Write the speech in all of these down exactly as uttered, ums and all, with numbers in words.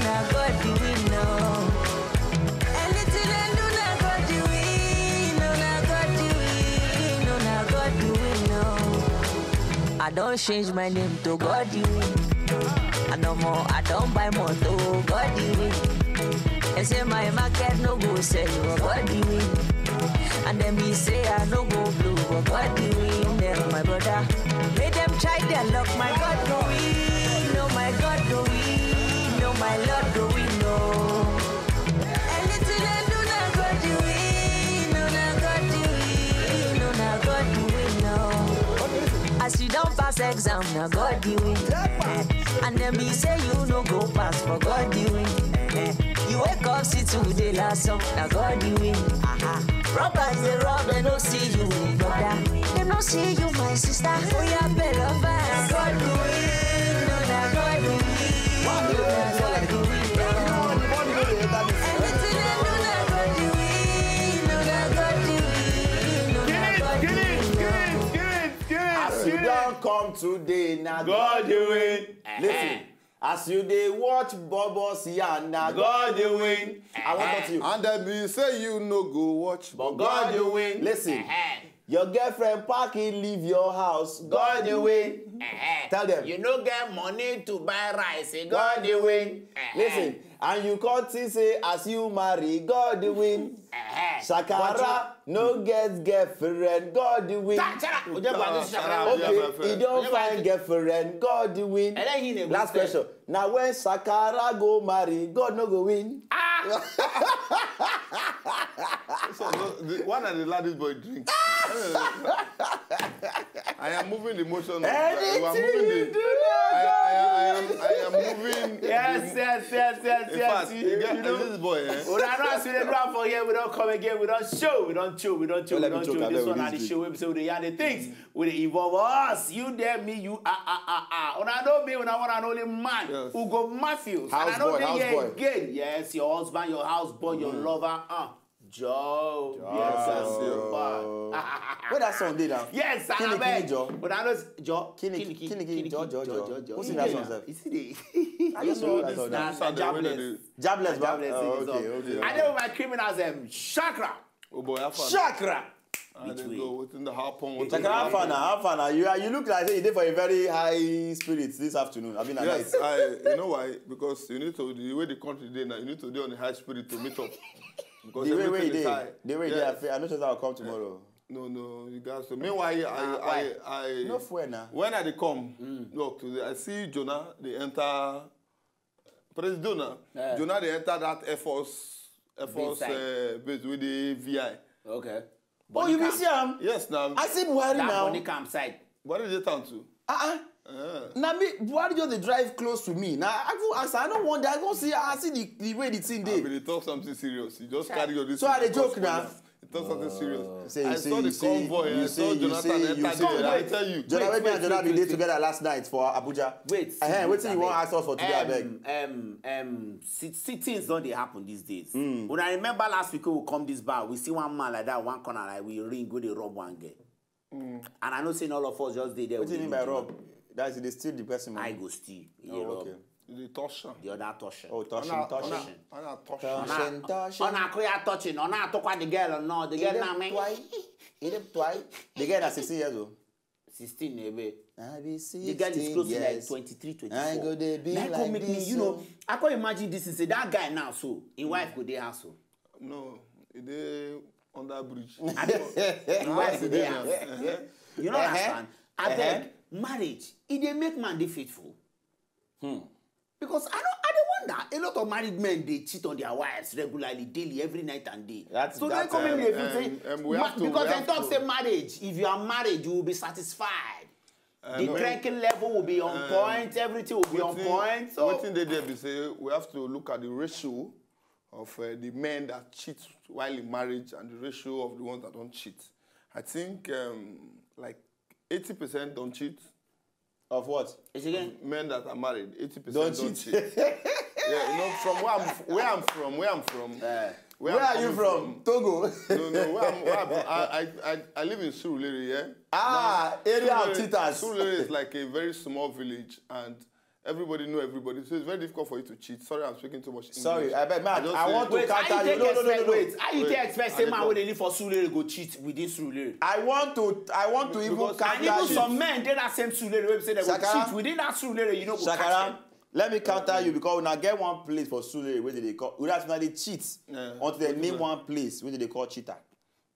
Na God the win, no. Anything I do, na God the win, no, na God the win, no, na God the win, no. I don't change my name to God the win. I no more, I don't buy more to God the win. They say my market no go sell, but God the win. And then me say I no go blue, but God the win. Them my brother, let them try their luck. My God go win, no, my God go win, no, my Lord go win, no. Anything I do, na God the win, no, na God the win, no, na God the win, no. As you don't pass exam, na God the win. Eh, eh. And then me say you no go pass, for God the win. Eh, eh. You wake up, see today last song, na God the win. Aha. Robbers they rob, they no see you, brother. They no see you, my sister. Oh yeah, better over. God the win, no, na God the win, no, na God the win, no. Anything I do, na God the win, no, na God the win, no, na God the win, no. As you don't come today, na God the win. Listen, as you dey watch Bobo Sian, na God the win. I want to talk to you. And then you say you no go watch, but God the win. Listen, your girlfriend pack it, leave your house, God the win. Tell them. You no get money to buy rice, eh, God the win. Listen, and you can't see say as you marry, God the win. Shakara no get girlfriend, God the win. Shut up. Oje Badu, shut up. Okay, he don't find girlfriend, God the win. Last question. Now when Shakara go marry, God no go win. Ah! So, no, the, one of the ladies boy drink. I am moving the motion. Anything you do, I, I, I am, I am moving. Yes, yes, yes, yes, yes. In fact, you, you get, you know, this boy, eh? Una know as we dey do am for here, we don't come again, we don't show, we don't chill, we don't chill, we don't chill. This one na the show, episode, we dey yarn the things, we dey involve us, you there, me, you, ah, ah, ah, ah. Una know me, una one and only man, Ugo Matthews. And I know they here again. Yes, your husband, your house boy, your lover, uh, Joe. Joe. Yes, yes, yes. Where that song dey now? Yes, I beg. Joe. But I know Joe. Kini, Kini, Kini, Joe, Joe, Joe. Who sing that song, sef? You see the, I just know that song. Jobless. Jobless, ba? Okay, okay. I know my criminals, um, Chakra. Oh boy, how far? Chakra. Which way? Chakra, how far now? How far now? You are, you look like say you dey for a very high spirit this afternoon. I mean, at night. Yes, I, you know why? Because you need to, the way the country dey now, you need to dey on the high spirit to meet up. Because the way, everything is high. The way they are, I know that I'll come tomorrow. No, no, you guys. So meanwhile, I, I, I, no fuel now. When I dey come, look, I see Jonah, they enter. President Jonah, Jonah, they enter that Air Force, Air Force base, uh, base with the V I. Okay. Oh, you be see am? Yes, now. I see Buhari now. That Bonny Camp side. Buhari dey town too. Uh-uh. Now me, Buhari just dey drive close to me. Now I go ask, I don't want that. I go see, I see the, the way the thing dey. I be dey talk something serious. You just carry your this. So I dey joke now. It was something serious. I saw the convoy. I saw Jonathan enter there. I tell you. Jonathan, wait, me and Jonathan, we dey together last night for Abuja. Wait. Wetin you wan ask us for today, abeg? Um, um, um, see, see, things don dey happen these days. Una remember last week we come this bar, we see one man like that, one corner, like we ring, go dey rub one girl. And I know say all of us just dey there. Wetin you mean by rub? That's, they steal the person money. I go steal. Oh, okay. You dey touch am. The other touch am. Oh, touch am, touch am. Ona, ona, ona touch am. Ona, ona koya touching. Ona tokwa the girl or no? The girl na me. Twai. He dey twai. The girl na sixteen years old. Sixteen, ebe. I be sixteen years. The girl is close to, like, twenty-three, twenty-four. I go dey be like this, you know. I can't imagine this. Say that guy now, so him wife go dey house, so. No, e dey under bridge. Him wife go dey house. You know, understand? I beg, marriage, e dey make man dey faithful. Because I don't, I dey wonder, a lot of married men, they cheat on their wives regularly, daily, every night and day. So they come in, they feel say, because they talk say marriage, if you are married, you will be satisfied. The drinking level will be on point, everything will be on point. So wetin dey there be say we have to look at the ratio of, uh, the men that cheat while in marriage and the ratio of the ones that don't cheat. I think, um, like, eighty percent don't cheat. Of what? It's again. Men that are married, eighty percent don't cheat. Yeah, you know, from where I'm, where I'm from, where I'm from. Where are you from? Togo. No, no, where I'm, where I'm, I, I, I, I live in Surulere, yeah. Ah, area of cheaters. Surulere is like a very small village, and Everybody know everybody, so it's very difficult for you to cheat. Sorry, I'm speaking too much English. Sorry, I beg, man. I want to Wait, how counter you you. No, take no, no, no, expect? no. Wait, how you Wait, take expect say I man dey wey dey live for Surulere go cheat within Surulere? I want to, I want to even Because counter And even you. Some men dey that same Surulere wey be say dem go Shakara. Cheat within that Surulere, you no go catch Shakara, them. Let me counter you because una get one place for Surulere wey dey dey call. Una dey cheat Yeah. until dem name one place wey dey dey call Cheetah.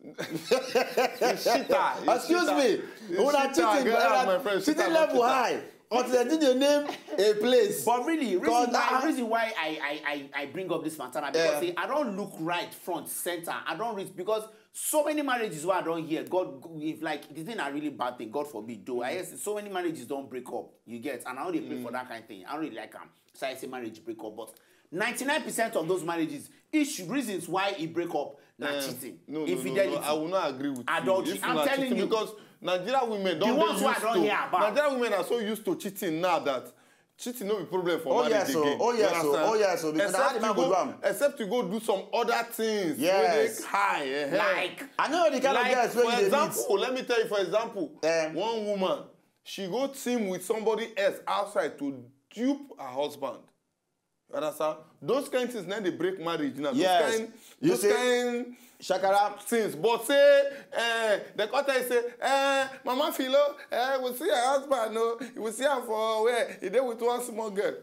Cheetah. Excuse me. Una cheating, Get out, my friend. cheating Cheetah, level Cheetah. High until dem dey name a place. But really, reason God, why, ah. Reason why I, I I I bring up this matter na because Yeah. Say I don look right front center. I don reach because so many marriages wey I don hear, God, if like the thing na really bad thing, God forbid though. I hear say so many marriages don break up. You get, and I no dey pray for that kind thing. I don't really like am. So I say marriage break up, but ninety-nine percent of those marriages, issue reasons why e break up na Eh, cheating, no, no, infidelity. No, no. I will not agree with Adultery. you. If I'm una telling cheating, you. Because Nigeria women The don't ones dey wey I used don to hear about. Nigeria women are so used to cheating now that cheating no be problem for Oh, marriage yes, so, again. oh, You yes, so, understand? oh, yes, so, because except how the you man go go, do am? Except you go do some other things. Yes. Wey dey high. Eh, Like, I know the kind Like, of girls for wey you dey meet. Example, let me tell you. For example, Eh. One woman, she go team with somebody else outside to dupe her husband. You understand? Those kind things now they break marriage now. Yes. Those kind, You those see, kind Shakara, things. But say, eh, the quarter say, eh, Mama Philo, eh, we see her husband, no, we see her for where he dey with one small girl.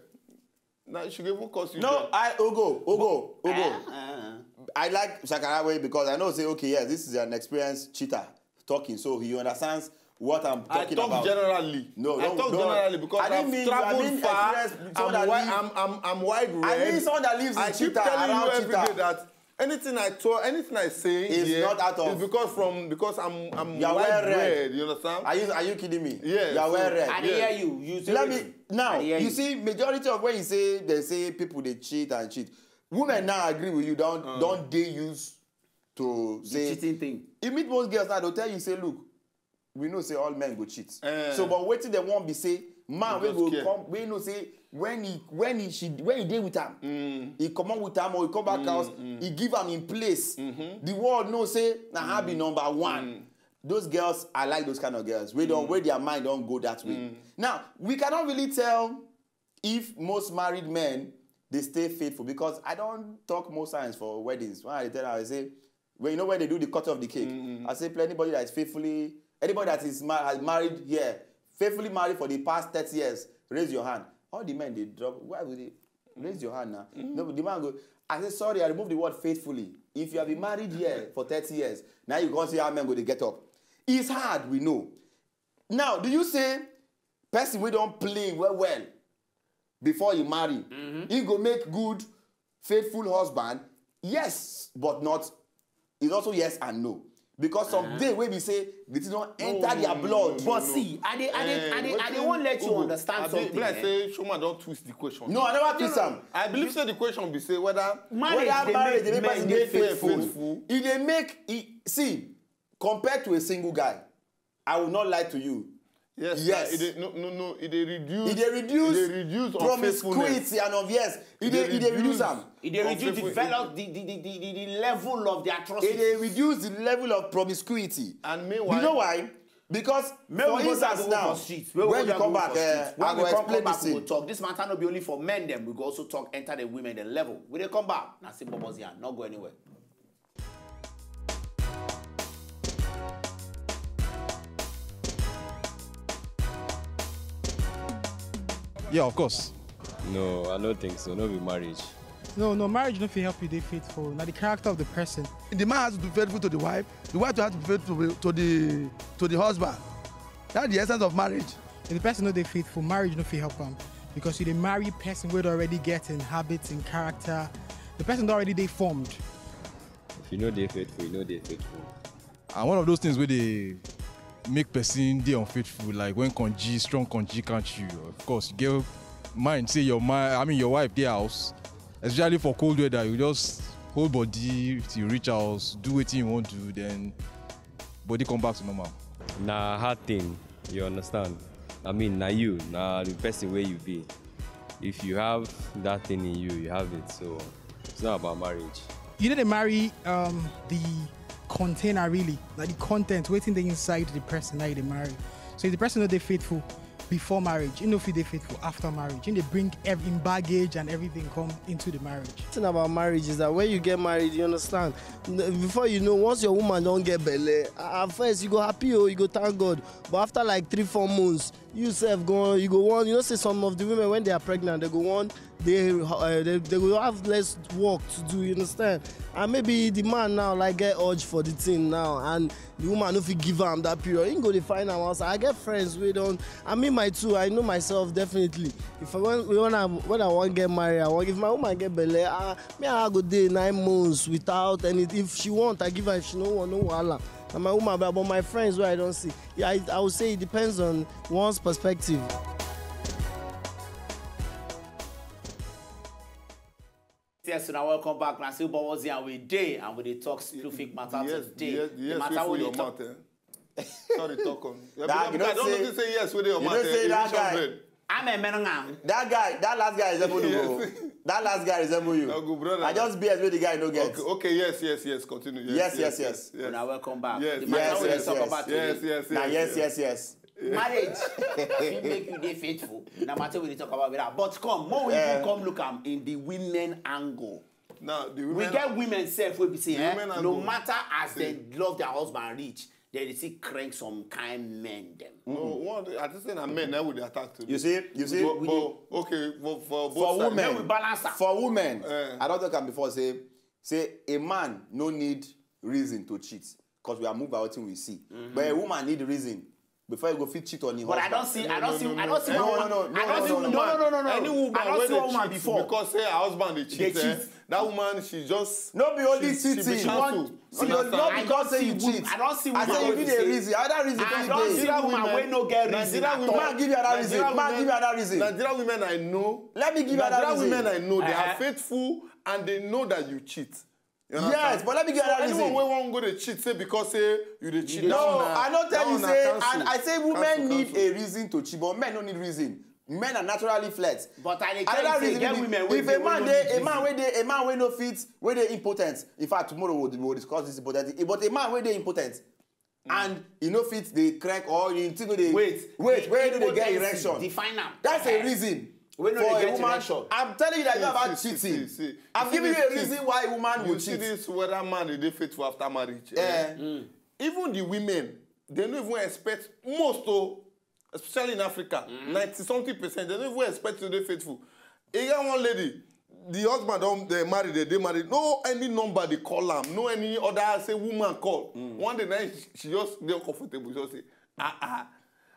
Now she go even curse you. No, join. I Ogo, Ogo, Ogo. Uh-uh. I like Shakara way because I know say okay, yes, this is an experienced cheater talking, so he understands what I'm I talking talk about. Generally. No, I no, talk no. Generally because I didn't I've mean, traveled I mean far. Experience, someone I'm, that wide, lives, I'm, I'm, I'm wide read. I mean someone that lives in I keep Cheetah telling around you every Cheetah. Day that anything I talk, anything I say It's here not out of- It's because from because I'm I'm You are wide well read. Read. You understand? Are you are you kidding me? Yes. You are well read. I dey Yeah. hear you. You say Let wetin? me now. I hear You you. see, majority of when you say they say people they cheat and cheat, women now agree with you. Don't don't they use to The say cheating thing. You meet most girls now, they'll tell you say, look, we know say all men go cheat. Eh. So, but waiting they won't be say man we Just go care. Come. We know say when he when he she when he dey with am, he come on with am or he come back house, he give am in place. The world know say na her be number one. Those girls, I like those kind of girls. We don't where their mind don't go that way. Now we cannot really tell if most married men they stay faithful because I don't talk most times for weddings. When I tell her, I say, well, you know where they do the cut of the cake. I say, anybody that is faithfully, anybody that is mar- has married here, faithfully married for the past thirty years, raise your hand. All the men they drop. Why would they raise your hand now? No, the man go. I say sorry. I remove the word faithfully. If you have been married here for thirty years, now you can't see how men go they get up. It's hard, we know. Now, do you say person we don't play well well before you marry, he go make good, faithful husband? Yes, but not. It's also yes and no. Because some day wey be say the thing don enter their blood. But see, I dey, I dey, I dey, I dey wan let you understand I be something. Be like Eh? Say Shoma don twist the question. No, I never twist am. I believe say the question be say whether Marriage Whether dey marriage make dey make person men dey dey faithful. faithful. E dey make e see, compared to a single guy, I will not lie to you. Yes, Yes. It dey, no, no, no. It dey reduce. E dey reduce It dey reduce unfaithfulness. Promiscuity and of yes, e dey e dey reduce am. E dey reduce Unfaithful- Develop the the the the the level of the E atrocity. dey reduce the level of promiscuity. And meanwhile, You know why? Because Make for we go instance down now, for street. Make when we you go come down back, for eh, street. When I we go come, explain come back, this we go thing. Talk. This matter no be only for men dem. We go also talk enter the women dem level. We dey come back. Na still Bobo's here. No go anywhere. Yeah, of course. No, I don't think so. No be marriage. No, no, marriage no fit help you dey faithful. Na the character of the person. The man has to be faithful to the wife. The wife has to be faithful to the to the husband. That's the essence of marriage. If the person no dey faithful, marriage no fit help am, because you dey marry person wey don already get in habits, in character. The person don already dey formed. If you no dey faithful, you no dey faithful. And one of those things where they make person dey unfaithful, like when congee, strong congee catch you. Of course, you get mind say your mind, I mean your wife dey house, especially for cold weather, you just hold body till you reach house, do wetin you want to, then body come back to normal. Na hard thing, you understand? I mean, na you, na the person where you be. If you have that thing in you, you have it. So it's not about marriage. You no dey marry um, the container really, like the content wetin dey inside the person na you dey marry. So if the person no dey faithful, before marriage, he no fit dey faithful after marriage. He dey bring every baggage and everything come into the marriage. Thing about marriage is that when you get married, you understand. Before you know, once your woman don't get belly, at first you go happy, oh, you go thank God. But after like three, four months, you self go, you go on. You know, say some of the women, when they are pregnant, they go on. They, uh, they they will have less work to do. You understand? And maybe the man now like get urge for the thing now, and the woman no fit give am that period. He go dey find am outside. I get friends wey don. I mean, my too. I know myself definitely. If I when when I when I wan get married, I wan if my woman get belle, ah, me and her go dey nine months without any. If she want, I give her. If she no want, no wahala. Na my woman, but, but my friends wey I don see, yeah, I, I would say it depends on one's perspective. Yes, now welcome back. Now still Bowozi and we day and we dey talk specific matter Yes, today. yes, The yes, matter yes, we your dey talk. Mouth, eh? Sorry, talk on. Yeah, Dog, but you know I don't say- know to say yes with your You mouth. know Eh? say You that reach guy- hundred. I'm a man now. That guy, that last guy resemble you. Yes. Bro. That last guy resemble you. Oh, good brother. I just B S with the guy no get. Okay, okay, yes, yes, yes. Continue. Yes, Yes, yes, yes. Una welcome back. Yes, The matter yes, we dey yes, talk yes. about Yes, today. yes, yes. Now yes, yes. Yes, yes. Marriage fit make you dey faithful. Na matter we dey talk about with that. But come, more we Eh. come look am in the women angle. Now the We women. get women self wey be say, The eh, women no angle. Matter as See. They love their husband reach, they dey still crank some kind men them. No, one, I just say na men now with the attack today. You see, you see, But, but, okay, for, for both for sides. women, Make we balance am. for women, Eh. I don't talk am before. Say, say a man no need reason to cheat because we are moved by what we see. But a woman need reason before you go fit cheat on him But I husband. don't see, I don't see, I don't see No, one no, no, woman. no, I don't no, see, no, no, no. no, no, no, no. Any woman I don't wey see dey one woman cheat before. Because say her husband dey cheat. Dey Eh? cheat. That woman, she just. No be only she, she be cheating. cancelled. She go Understand? not I because don't say you see cheat. I don't see I say you woman need wey a say- reason. Other reason I fit don't dey. see woman wey no get reason Nigerian at women- all. Man give you another reason. Nigerian Man give you women- another reason. Nigerian women I know. Let me give you another Nigerian reason. women I know, they Uh-huh. are faithful and they know that you cheat. You Yes, understand? But let me give you So another anyone reason. Wey wan go dey cheat say because say you dey cheat. No, That one na- I no tell that you one na say cancel. I, I say women Cancel, need cancel. A reason to cheat, but men no need reason. Men are naturally flirt. But I dey Another tell you say reason get be- women wey if dey a man wey dey a no man need wey dey a man wey no fit wey dey impotent. In fact, tomorrow we'll, we'll discuss this impotent thing. But a man wey dey impotent and he no fit dey crack or he think no dey Wait. wait wey no dey get Impotency, erection. Define am. That's a reason. Wey no For dey a get woman, erection. I'm telling you that See, about see, cheating. see, see. I'm See giving you this a cheat. Reason why a woman You will see cheat. This whether man dey faithful after marriage. Eh? Eh. Even the women, they no even expect most o, especially in Africa, ninety something percent, they no even expect to dey faithful. E get one lady, the husband don dey married, they dey married. No any number they call am, no any other say woman call. One day night she, she just dey comfortable, just say, ah ah,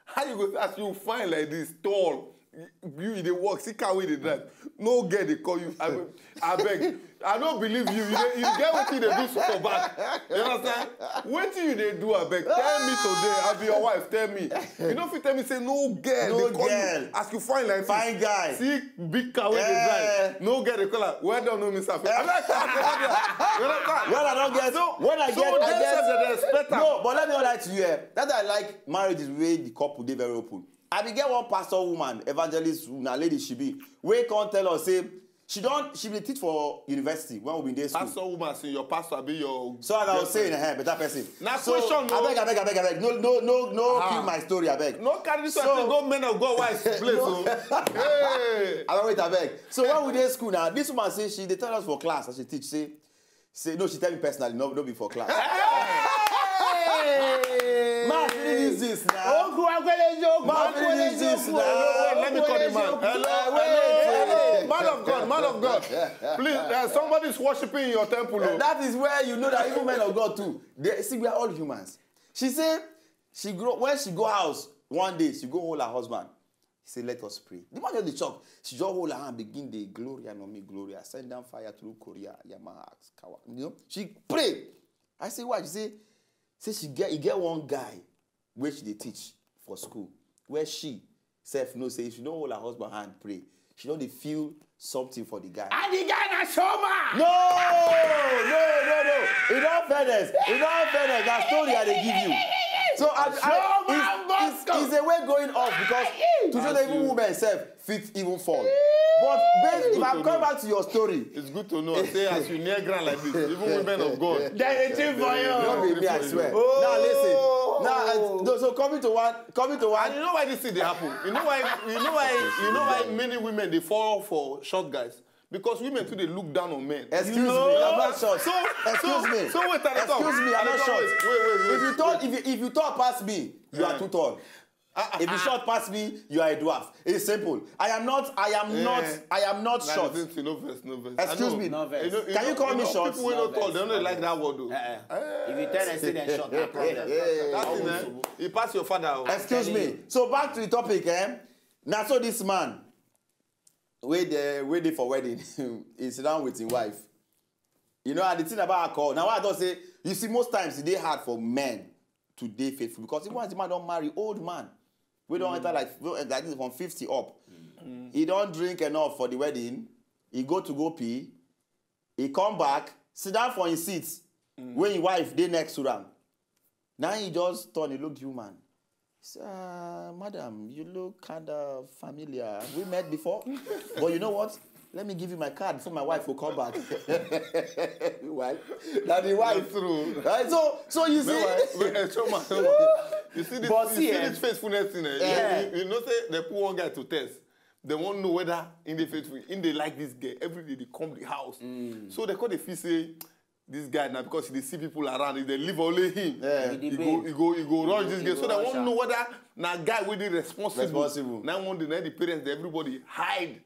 how you go as you fine like this, tall, you you dey work, see car wey dey drive, no girl dey call you. I go, abeg, I no believe you. You, dey, you get wetin you dey do for back. You understand? Wetin you dey do, abeg? Tell me today. I be your wife. Tell me. You no fit tell me say no girl No dey call girl. You as you fine like Fine this. Guy. See big car wey dey Eh. drive. No girl dey call her. Well done, no miss her. You understand? When I don't get, So, when I so get, I they get. Say they expect am. No, but let me not lie to you. Eh. That's why I like marriages where the couple dey very open. I be get one pastor woman, evangelist, na lady she be. Wey come tell us say she don she be teach for university when we been dey school. Pastor woman, see your pastor, be your. So as I was saying, girlfriend. Eh, better person. Na So, question, no? Abeg, abeg, abeg, abeg. No, no, no, no. Ah. Kill my story, abeg. No carry this So- thing go men of God wife place. Oh. Hey. I don't wait, abeg. So when we dey school now, this woman say she dey tell us for class as she teach say, say no, she tell me personally, no, no be for class. Ma finish this now. Ma finish this now. Wait, wait, let me call the man. Hello, Uh, hello, wait. hello, man of God, man of God. Please, uh, somebody is worshiping in your temple. Oh. That is where you know that even men of God too. They, see, we are all humans. She say she grow when she go house one day. She go hold her husband. He say, "Let us pray." The man just dey shock. She just hold her hand, begin the Gloria no me Gloria, send down fire through Korea, Yamaha, Kawa. You know, she pray. I say, "Why?" She say, say she get, he get one guy where she dey teach for school, where she self know say if she don't hold her husband hand pray, she don't dey feel something for the guy. And the guy na showman. No, no, no, no. In all fairness, in all fairness, that story I dey give you. So I, I, it's, it's, it's a way going off because to show that even women self fit even fall. But based, if I'm coming back to your story, it's good to know. Say as you near ground like this, even women of God. They dey cheer for you. No be me, I swear. Oh. Now listen. Now, uh, no, so coming to one, coming to one. And you know why this thing dey happen? You know why? You know why? You know why many women dey fall for short guys? Because women too dey look down on men. Excuse me, I'm not short. So, excuse me. So wait, I dey talk. Excuse me, I'm not short. Wait, wait, wait. If you tall, if you, if you tall pass me, you are too tall. If you short pass me, you are a dwarf. It's simple. I am not, I am not, I am not short. No vex, no vex. Excuse me. No vex. Can you call me short? People wey no tall, they don't like that word though. If you tell them say dem short, no problem. That thing, eh, e pass your father. Excuse me. So back to the topic, eh? Now, so this man, wey dey, wey dey for wedding, he sit down with his wife. You know, and the thing about alcohol, now I don't say, you see, most times e dey hard for men to dey faithful, because even as the man don marry, old man, wey don enter like, wey, like this from fifty up, he don drink enough for the wedding, he go to go pee, he come back, sit down for his seat, when his wife dey next to am. Now he just turn, he look the woman. He say, "Ah, madam, you look kind of familiar. Have we met before? But you know what? Let me give you my card before my wife will come back." Wife? That the wife. That's true. Right? So, so you see. You see this, you see this faithfulness thing, eh? You, you know say they put one guy to test. They won't know whether in the faithful, in they like this girl. Every day they come the house. So they call the fee say, this guy now, because he dey see people around, if they leave only him, he go, he go, he go rush this girl. So they won't know whether na guy wey dey responsible. Responsible. Now one day, now the parents, everybody hide.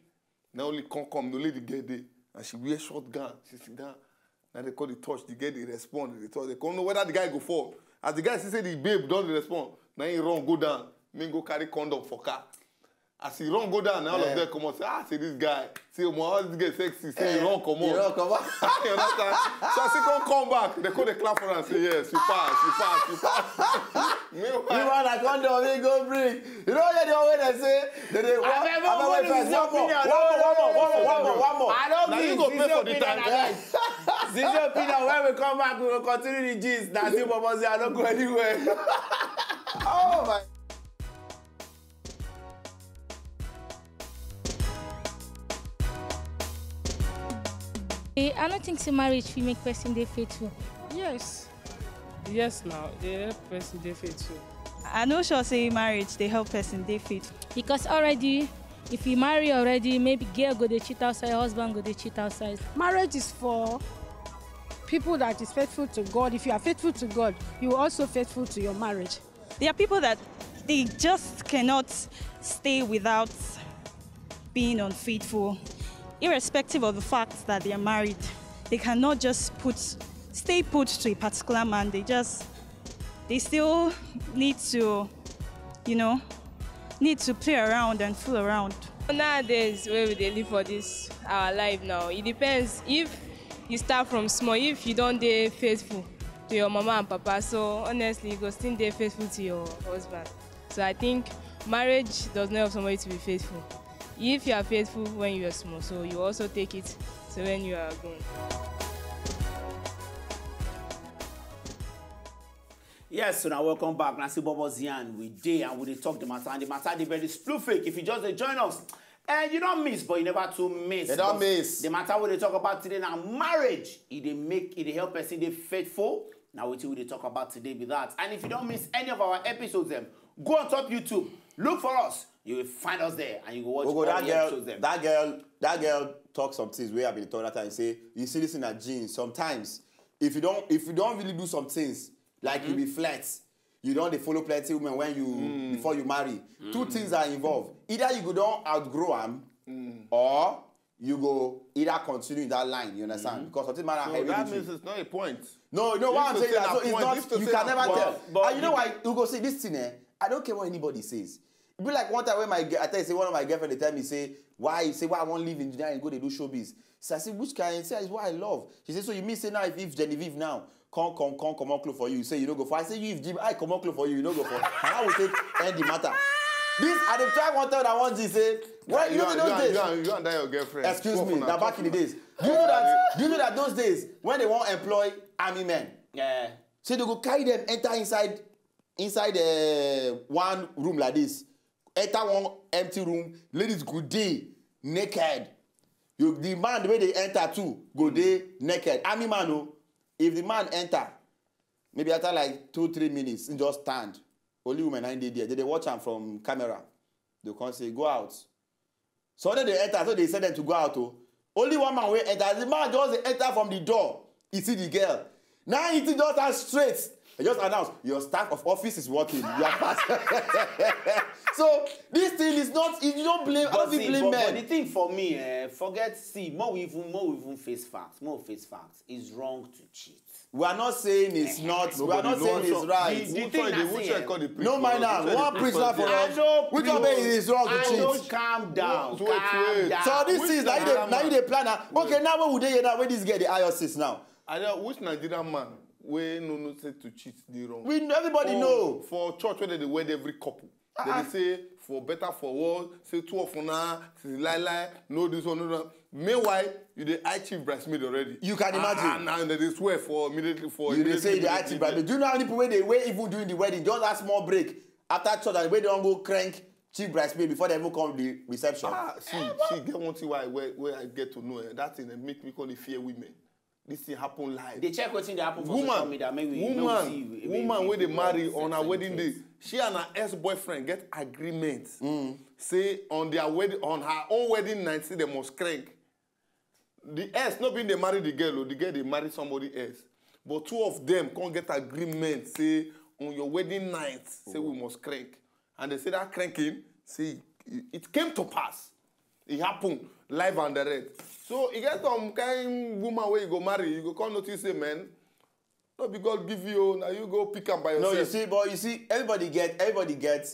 Now only come, come, no lady get there. And she wear short gown, she sit down. Now they call the touch, the girl dey respond, they touch, they come know whether the guy go fall. As the guy see say the babe don dey respond, now he run go down, make go carry condom for car. As he run go down, now all of them come out, say, "Ah, see this guy. See, omo, how this guy sexy." Say he run come out. He run come out. You understand? So as he come, come back, they call the clap for am, say, "Yes, you pass, you pass, you pass." Meanwhile, meanwhile, na condom he go bring. You know, yeah, the one wey they say, they dey, abeg, abeg, wait first. One more, one more, one more, one more, one more. I don't. Now you go pay for the time. Zizi opinion, when we come back, we will continue the gist. Now, see, Bobo say, I don't go anywhere. Oh my. Eh, I don't think say marriage fit make person dey faithful. Yes. Yes, now they help person dey faithful. I no sure say marriage dey help person dey faithful. Because already, if you marry already, maybe girl go dey cheat outside, husband go dey cheat outside. Marriage is for people that is faithful to God. If you are faithful to God, you are also faithful to your marriage. There are people that they just cannot stay without being unfaithful, irrespective of the fact that they are married. They cannot just put, stay put to a particular man. They just, they still need to, you know, need to play around and fool around. Nowadays, where we dey live for this our life now, it depends. If you start from small, if you don dey faithful to your mama and papa, so honestly, you go still dey faithful to your husband. So I think marriage does not help somebody to be faithful. If you are faithful when you are small, so you also take it to when you are grown. Yes, so now welcome back. Now see Bobo Zian, we dey and we dey talk the matter, and the matter dey very splufic. If you just dey join us, and you don't miss, but you never too miss. You don't miss. The matter we dey talk about today now, marriage. It dey make, it dey help person dey faithful. Now wetin we dey talk about today be that. And if you don't miss any of our episodes, them, go on top YouTube, look for us. You will find us there, and you go watch all the episodes, them. That girl, that girl talk some things wey I been talk that time. Say, you see this in her genes. Sometimes, if you don't, if you don't really do some things, like you be flirt, you don dey follow plenty women when you, before you marry. Two things are involved. Either you go don outgrow am, or you go either continue in that line. You understand? Because something matter. So that means it's not a point. No, no. What I'm saying is, so it's not. You can never tell. And you know why? You go see this thing, eh? I don't care what anybody says. It be like one time when my, I tell you, say one of my girlfriend, they tell me, say, "Why?" Say, "Why I won't leave engineering and go dey do showbiz?" So I say, "Which kind?" Say, "It's what I love." She said, "So you mean say now if, if Genevieve now come, come, come, come on close for you, you say you no go for?" I say, "You, if Jim, I come on close for you, you no go for?" And I will take end the matter. This, I dey try one tell that one thing, say, well, you know, those days. You and that your girlfriend. Excuse me, now back in the days. Do you know that? Do you know that those days when they won't employ army men? Yeah. So they go carry them, enter inside, inside, uh, one room like this. Enter one empty room, ladies go dey. naked. You, the man wey dey enter too go dey naked. Army man o, if the man enter, maybe after like two three minutes, he just stand. Only women na dey there. They dey watch am from camera. They come say, "Go out." So when they enter, so they send them to go out o. Only one man wey enter. As the man just dey enter from the door, he see the girl. Now he just start straight. He just announce, "Your staff of office is working. You are passed." So this thing is not. You don't blame. I don't But see, blame but, men. But the thing for me, eh, forget, see, more we even more we even face facts. More face facts. It's wrong to cheat. We are not saying it's not. We are not saying it's right. The thing na say, eh, No mind am. One prisoner for us. Which one be is wrong to cheat? Calm down. Calm down. So this is now you dey plan am. Okay, now when we dey here now, where this girl dey eye us since now? I know which Nigerian man wey no know say to cheat dey wrong. We, everybody know. For church wey dem dey wed every couple, dem dey say for better for worse, say two of una since lie lie, no this one, no that. Meanwhile, you dey eye chief bridesmaid already. You can imagine. And, and dem dey swear for immediately for. You dey say you dey eye chief bridesmaid. Do you know how many people wey dey wey even during the wedding, just that small break after church, and wey don go crank chief bridesmaid before they even come the reception? Ah, see, see, get one thing why where, where I get to know eh, that thing dey make me come dey fear women. This thing happen live. They check wetin dey happen for social media. Make we woman, woman wey dey marry on her wedding day, she and her ex-boyfriend get agreement. Say on their wedding, on her own wedding night, say they must crank. The ex no be dey marry the girl o, the girl dey marry somebody else. But two of them come get agreement say on your wedding night, say we must crank. And they say that cranking, say it came to pass. It happen live and direct. So e get some kind woman wey you go marry, you go come notice say, man, no be God give you, now you go pick am by yourself. No, you see, but you see, everybody get, everybody get,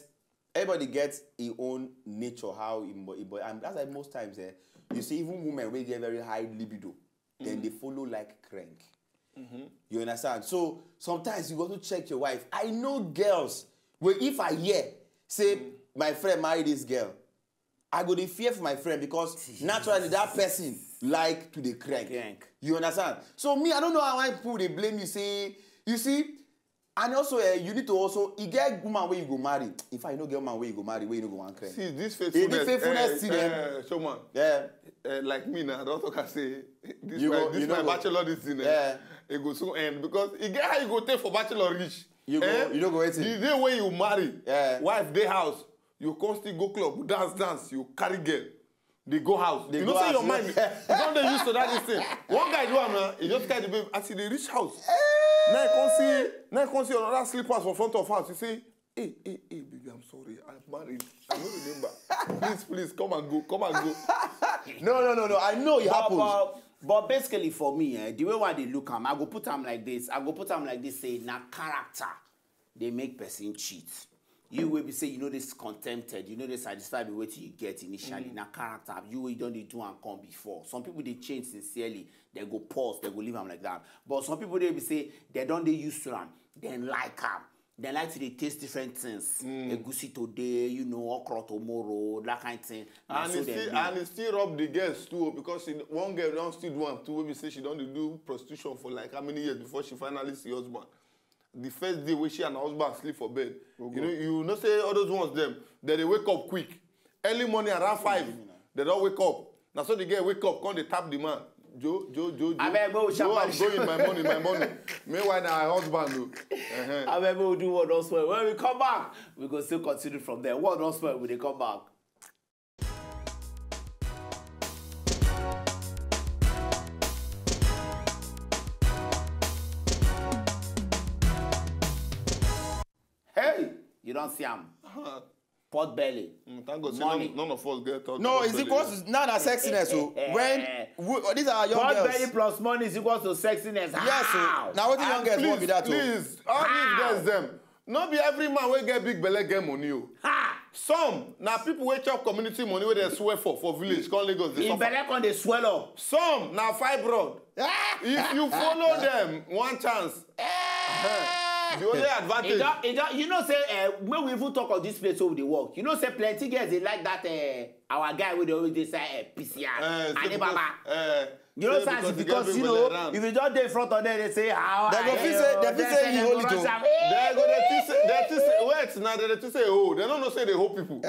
everybody get his own nature, how he, he, and that's why most times, eh, you see, even women wey get very high libido, then they follow like crank. You understand? So sometimes you go to check your wife. I know girls where if I hear say my friend marry this girl, I go dey fear for my friend because naturally that person like to dey crank. Crank. You understand? So me, I don't know how people dey blame you. Say you see, and also eh, you need to also you get woman where you go marry. In fact, you no get woman where you go marry where you no go wan crank. See this If faithfulness. the faithfulness eh, see them. Eh, showman. Yeah. Eh, like me now, I don talk am say this You my, go- this you my no go- bachelor this thing. Eh, Yeah. E go soon end because e get how you go take for bachelor reach. You go- Eh? you no go wait till- The day wey you marry, Yeah. wife dey house, you come still go club, dance dance, you carry girl, dey go house. Dey You know go say house, your you mind, you don dey used to that this thing. One guy do am na, he just carry the babe as he dey reach house. Now he come see, now he come see another slippers for front of house. He say, hey, hey, hey, baby, I'm sorry, I'm married. I no remember. Please, please, come and go, come and go. No, no, no, no. I know it But, happens. but, but basically for me, eh, the way why they look am, I go put am like this. I go put am like this. Say na character they make person cheat. You will be say you know this contented, you know they satisfied with what you get initially. Now character, you will don't do and come before. Some people they change sincerely, they go pause, they go leave am like that. But some people they be say they don't they used to am, then like am. They like to they taste different things. Egusi today, you know, okra tomorrow, that kind of thing. Na And so it they still be. And it still rob the girls too because she, one girl don still do am too wey be say she don dey do prostitution for like how many years before she finally see husband. The first day wey she and her husband sleep for bed, you know, you know say all those ones dem, dem dey wake up quick. Early morning around five, dem don wake up. Na so the girl wake up, come dey tap the man. Jo, jo, jo, jo. Abeg, make we Jo, I'm sharp going, my money, my money. Meanwhile, na her husband o. Uh-huh. Abeg, make we do one don spoil. When we come back, we go still continue from there. One don spoil, we dey come back. Hey, you don see am. Pot belly. Mm, thank God say Money. none, none of us get thought. No, it's equals to now na sexiness. So when we, these are young Pot girls. Belly plus money is equals to sexiness. Yes, so How? now what the young And girls please, want be that too. Please, all How? these girls dem, no be every man wey get big belle get money o. Ha! Some na people wey chop community money wey dem swear for for village come Lagos dey Im suffer. Belle come dey swell up. Some na fibroid. If you follow them, one chance. The only E advantage. don, e don, you know say eh, when we even talk of this place wey we dey work, you know say plenty girls dey like that eh, our guy wey dey always dey say eh, P C R, Eh, say Alibaba. because, eh, You know say say as because because e you get know belle around. if you just dey in front of them dey say how Dem go feel say- dem feel say you hold it o. Dem go dey think say, dem think say, wait, na dem dey think say, oh, dem no know say dey hold people.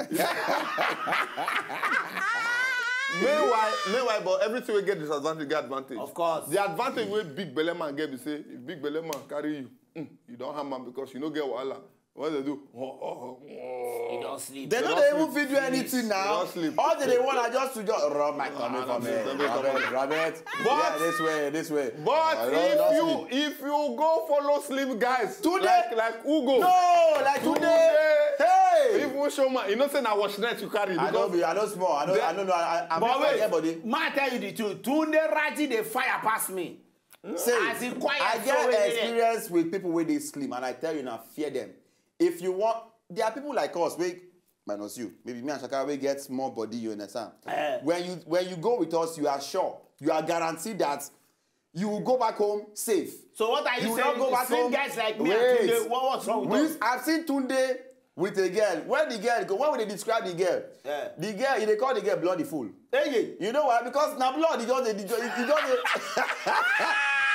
Meanwhile, meanwhile, but everything we get disadvantage, get advantage. Of course. The advantage wey big belle man get be say if big belle man carry you, mm, you don harm am because you no get wahala. What they do? You don't sleep. They no don't dey even sleep. Fit do anything now. Don't sleep. All they dey want na just to just rub my tummy Ah, for me. don't sleep, don't Robert, sleep. Robert. But Yeah, this way, this way. But I don't- if don't you sleep. if you go follow slim guys, Today- like like Ugo, No, like today. Hey. Even show man, you know say na wash net you carry. I don't Because be. I don't small. I don't. The- I don't know. I, I, But I wait, get body. Ma tell you the truth. Tunde Raji dey fire pass me. Say, As in quiet, I so get we dey- experience with people wey dey slim, and I tell you now, fear them. If you want, there are people like us, wey minus you, maybe me and Shaka, we get small body. You understand? Eh. When you when you go with us, you are sure, you are guaranteed that you will go back home safe. So what are you You saying? will not go back Slim home. Guys like me Wait. And Tunde, what, what's wrong with We, us? I've seen Tunde with a girl. When the girl go, when we dey describe the girl, Yeah. The girl, they call the girl bloody fool. Hey, You know why? Because na blood, he just dey, he just dey.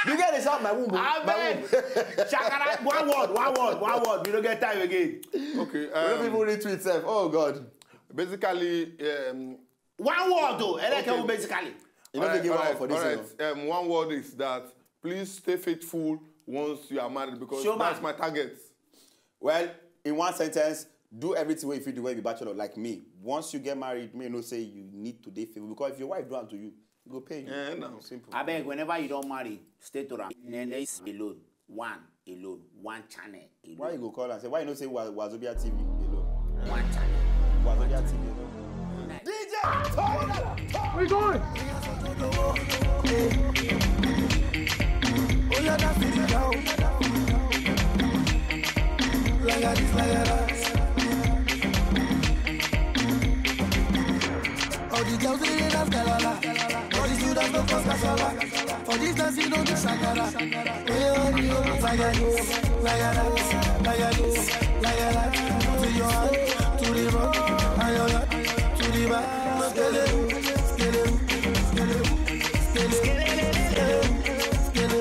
The girl dey shout my womb. Oh, my womb. Shakara, one word, one word, one word. We don't get time again. Okay. We don't Um, even retweet self. Oh God. Basically, um, One word though. Eleke Okay. Basically. You know they give all one right, for this. all You right. know. Um, one word is that please stay faithful once you are married because Sure, that's man. My target. Well, in one sentence, do everything wey you fit do when you be bachelor, like me. Once you get married, me know say you need to dey faithful because if your wife do am to you, e go pay you. Eh, now. Simple. Abeg, whenever you don marry, stay to am. Alone, one alone, one channel alone. Why you go call and say, why you no say Wa- Wazobia T V alone? One channel. Wazobia T V alone. Where you going? Oh yeah, that's it now. Like a this, like a that. All the girls they dance galala. All the students don't cause kasala. For this dance you don't do shakara. Oh yeah, all the homies like a this, like a that, like a this, like a that. To your hand, to the front, and your left, to the back. Skele, skele, skele, skele, skele, skele, skele.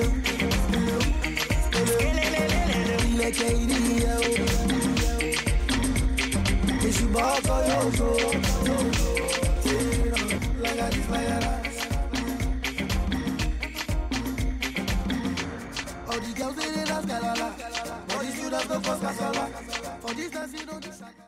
Ilẹ̀kẹ̀ ìdí ìyẹn o. Èṣù bá ọkọ yóò tó. Like a this, like a that. All the girls they dey dance galala. All the students don't cause kasala. For this dance you don't do shakara.